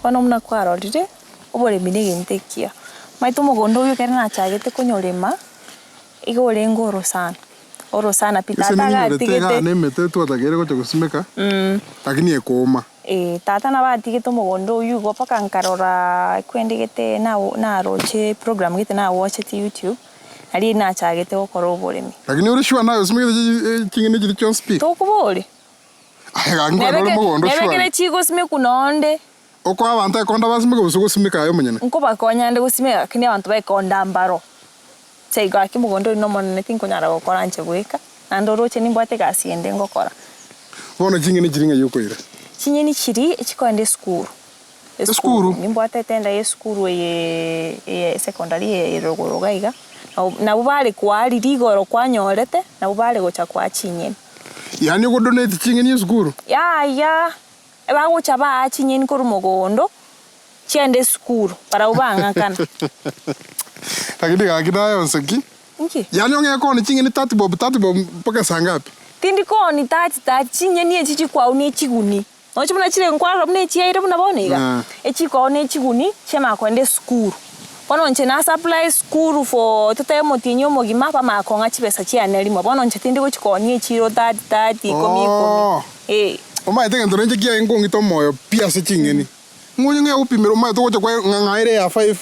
Bono buna kwarorire, oboremi na egento ekiya. Omanyete omogondo oyio ekero nachagete konyorema, igo orenge orosana, orosana pi Ase tata ninyorete igaa agatigete. na emete twatakeire gocha gosimeka, lakini ekooma. Eeh, tata nabo atigete omogondo oyio igo mpaka nkaroraa ekwende gete nago naroche program gete nawatcheti youtube, nario nachagete gokora oboremi. Lakini ore sure naye osimekete chi ching'eni chiria chionsi pi? Tokoboria. Aye gaki nkwenda ore mogondo Nebe surely. kere chigosimekwa nonde. Okoa abanto ekonda basimeke gose gosimeka aye omonyene? Nkobakonya nde gosimeka lakini abanto ba ekonda mbaro. Inche igo gaki mogondo oria nomonene tinkonyara gokora inche bweka, naende oroche nimbwate egasi ende ngokora. Bono ching'eni chiria ng'ai okoira? Chinyeni chiria chikoenda esukuru. Esukuru? Nimbwate etenda ya esukuru eye eye secondary eye ere rogoro iga iga, nabo nabo bare kwaa riria igoro kwanyorete, nabo bare gocha kwaa chinyeni. Yaani ogodonate ching'eni esukuru? Yaya, bagocha baa chinyeni korwa mogondo, chiende esukuru, barabwo bang'akana. Lakini gaki naye onseki. Inki? Yaani ong'e koonia ching'eni thirty bob thirty bob mpaka saa ngapi? Tindi koonia thirty thirty, chinyeni echi chikwao ne chiguni. Noche buna chire nkwarora buna echiaire buna bono iga, echikwao ne chiguni chiamanya kogenda esukuru. Bono inche na supply esukuru for totebe omotienyi omogima bamanya kong'a chibesa chiane rimo. Bono inche tindi gochi koonia echiro thirty thirty ikomi ikomi, eh. Omanyete egento nainche kiaye nkong'ita omoyo pi ase ching'eni. Ng'o onye ng'ai agopimera omanyete ogocha kwaye ng'a ng'a ere ya five,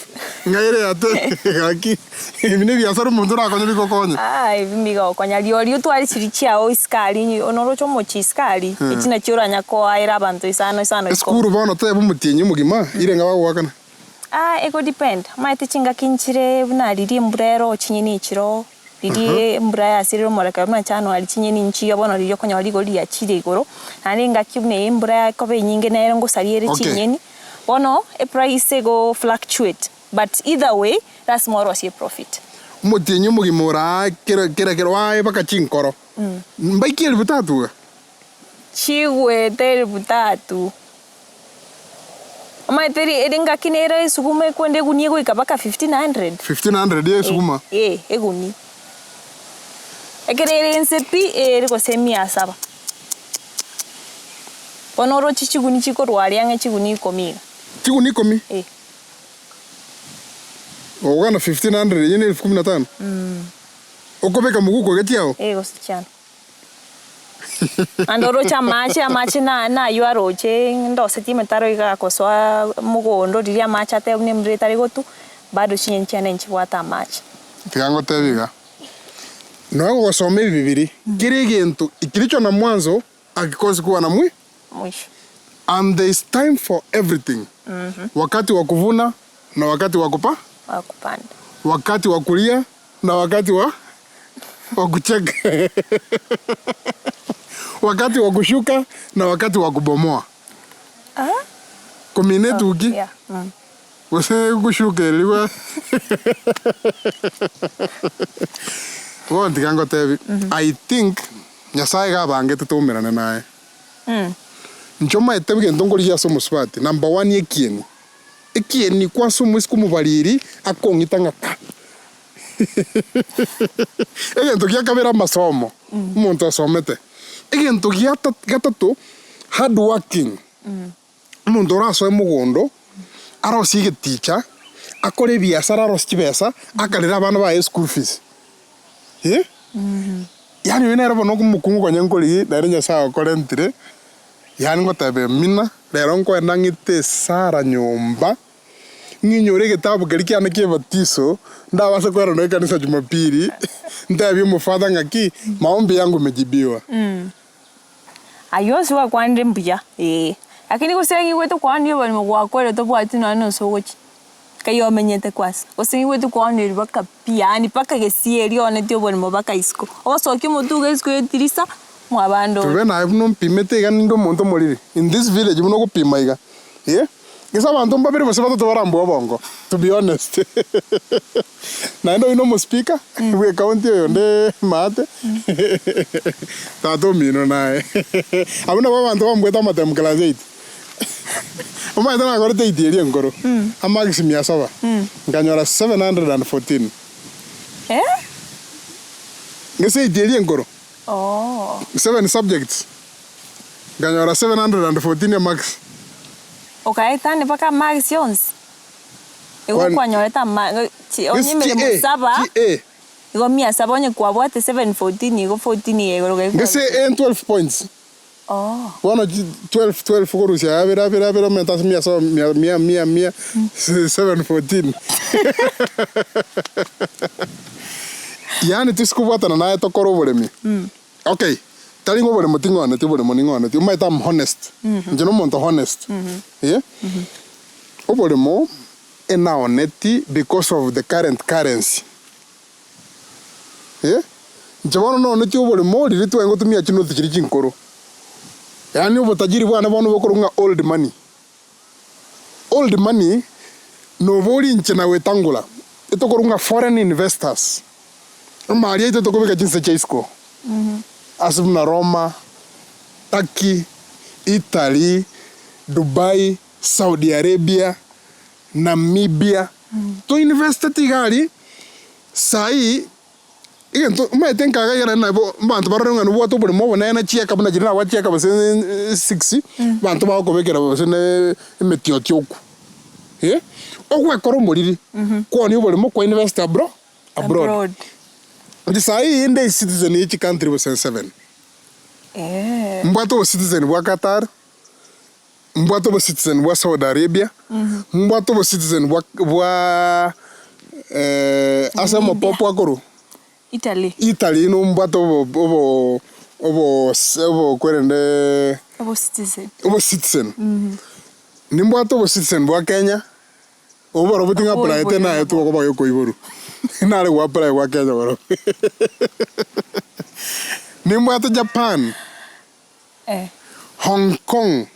ng'a ere ya ten gaki ebi ne ebiasara omonto orakonye bigokonye. Aah ebi mbigokonya rirorio otware chiria chiao isiko aria noroche omochie isiko aria, echi nachio oranya koaera abanto isano isano ikomi. Esukuru bono teba omotienyi omogima, ire ng'a bagoakana. Aah ego depend, omanyete chingaki nchire buna riria embura ero chinyeni echiroo. Riria embura yasirire omorekero buna January chinyeni nchiyo bono riria okonyora rigori riachire igoro, naende engaki buna eye embura ekoba enyinge nere ngosaria ere Okay. chinyeni, bono eprice ego fluctuate but either way lasima orosie eprofit. Omotienyi omogima ore aa kera kera kero aye baka chinkoro, mbaiki elifu tatu iga? Chigwete elifu tatu. Omanyete eri eri engaki nere esuguma ekwenda egunia egoika mpaka 1500. 1500 ya esuguma? Eh, egunia. Ekero ere inse pi, ere gose emia saba. Bono oroche chigunia chikorwa aria ang'e chigunia ikomi iga. Chigunia ikomi? Eh. Ogokana 1500 eyio ne elfu kumi na tano? Okobeka moguko iga chiao? Eh, gose chiano. Naende oroche amache, amache na naywo aroche ndosetie emetaro iga agosoa mogondo riria amache ateba buna embura etari gotwa, bado chinyeni chiane nchibwate amache. Tiga ngotebie iga, nonya gogosoma ebi bibiri, kera egento kilicho na mwanzo hakikosi kuwa na mwi. Mwisho. And there is time for everything, wakati wa kuvuna na wakati wa kupa. Wa kupanda. Wakati wa kulia na wakati wa wa kucheka wakati wa kushuka na wakati wa kubomoa. Komina etuki Yeah. Mm. gose goshukererigwa bono tiga ngotebi I think Nyasaye iga abangete toumerane naye. Mm. Inche omanyete egento nkorigia ase omosubati number one ekieni, ekieni kwase omoiseke omobariri akong'ita ng'a ka. Egento gia kabere amasomo, omonto osomete. Egento gia gatato, hard working, omonto orasoe mogondo, arosie egeticha, akore ebiasara arosie chibesa, akarere abana baye eschool fees eh, yaani oyo nere bono omokungu konya nkorigia nere Nyasaye okorentire, yaani ngoteba emina, rero nkoenda ng'ite esara nyomba. Ng'inyore egetabu keria kiane ki'ebatiso, ndabase koerana ekanisa Jumapili, ntebie omofather ng'aki, maombi yangu imejibiwa. Ayio onsi gwakwanire mbuya, ee. Lakini gose ng'igwete kwanire oborimo gwakorire tobwati nonya na ase ogochia, nkai omenyete kwasa. Gose ng'igwete kwanire mpaka pi yaani mpaka gesieri ooneti oborimo mpaka isiko. Ogosokia omotwe iga isiko y'etirisa, mwabande ore. Tobe naye buna ompimete iga ninde omonto omoriri in this village buna ogopima iga eh. Gese abanto mbabere gose batato barambue obongo to be honest. Naende oyio nomospika bwe ecounty oyonde maate tata omino naye. Abwo nabo abanto bambuete amatemu class eight. Omanyete nakorete eight eria enkoro, amarks mia saba, nkanyora 714. Gese eight eria enkoro, seven subjects, nkanyora 714 amarks. Okaetania mpaka amarks onsi? Igo Kwan- kwanyorete ama chi onye Gose chi emeremo A, saba, chi A. igo mia saba onye kwabwate 714 igo 14 iga igoro gaiga Gese A 12 points. Oh. Bono chi 12 12 korusia abere abere abere omenta ase mia saba mia mia mia mia 714. Yaani tosi kobwatana naye tokore oboremi. Okay, tari ng'a oboremo ting'oneti oboremo ning'oneti, omanyete I'm honest, inche na omonto honest, eh. Oboremo enaoneti because of the current currency, eh. Inche bono naoneti oboremo riria tware gotumia chinoti chiria chinkoro, yaani obotajiri bwane bono bokorokwa ng'a old money. Old money nobori inche na wetangula, etokorokwa ng'a foreign investors. Amari aito tokobeka chinse chia isiko, ase buna Roma, Turkey, Italy, Dubai, Saudi Arabia, Namibia, to investeti iga aria, saii egento omanyete nkaga iga naende nabo abanto barore ng'a nobwate oboremo obonene chieka buna chiria nabwate chieka gose six, abanto bagokobekera gose ne emetioti okwo, eh, ogwekora omoriri, kwonia oboremo kwa invest abro abroad. Abroad. Inche saii inde ecitizen ye chicountry gose seven. Eeh. Mbwate obocitizen bwa Qatar, mbwate obocitizen bwa Saudi Arabia, mbwate obocitizen bwa bwa ase omopopo akorwa Italy. Italy no mbwate obo obo obo obo kwerende Obocitizen. obocitizen. Nimbwate obocitizen bwa Kenya. Obwo barobwo ting'applyete naetwe okoba giokoiborwa. Nare goapply gwa Kenya barobwo. Nimbwate Japan, Hong Kong,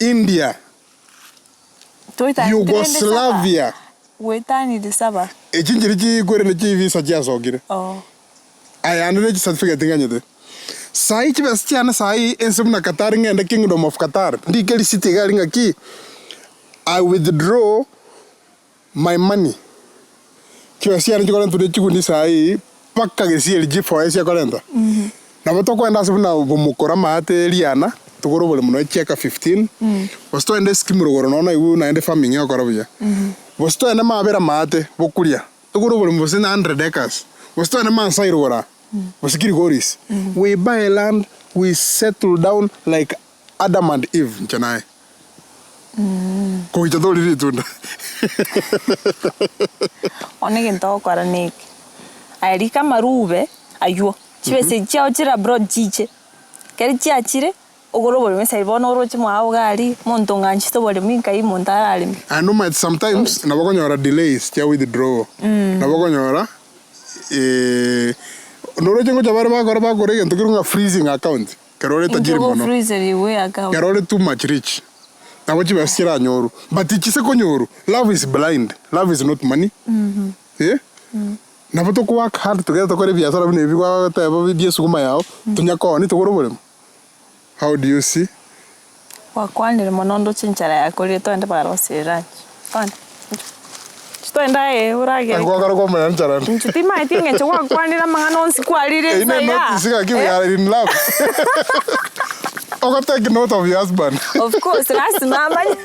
India, Yugoslavia. Goetanire saba. Echi nchiria chikwerende chivisa chiasokire. Aya ande ne chicertificate nganyete. Saii chibesa chiane saii ense buna Qatar ng'ende Kingdom of Qatar ndike receipt iga aria ng'aki I withdraw my money. Chibesa chiane chikorentwa ne chigunia saii mpaka gesieri G4S ekorenta. Nabo tokoenda ase buna bomokora amaate riana togore oboremo nonya chieka 15, gose togende eskimu rogoro nonya naigwe naende farming egokora buya. Gose togende mabera amaate bokuria. Togore oboremo gose na hundred acres, gose togende Maasai rogoro aa, gose Kilgoris, we buy land, we settle down like Adam and Eve inche naye. Kogicha tori ritunda. Bono egento ogokora neke, aye rika amarube aywo, chibesa echi chiago chire abroad chiche, ekero chiachire, Ogore oboremo esegi bono oroche mwao iga aria, omonto ong'anchete oboremo inkai omonto arareme. Naende omanyete sometimes nabo okonyora delays chia withdrawal, nabo okonyora noroche ngocha bare bakora bakora egento kerwe ng'a freezing account, ekero ore tajiri Inche mono, gofreezerigwa eaccount. ekero ore too much rich, nabo chibesa chiranyorwe, but chise konyorwa, love is blind, love is not money, eh, nabo toko work hard together tokore ebiasara buna ebi gwateba bia esukuma yao, tonya koonia togore oboremo. How do you see? Gwakwanire mono ndoche enchara yakorire twende barosire lunch. Twende. Twende aye oragere. Gwakora kwamanya nchara nde. Inche timaeti eng'encho gwakwanire amang'ana onsi kwarire Eyio ne inse igaa. notice ng'aki we are in love. Ogo take note of your husband. Of course lasima amanye.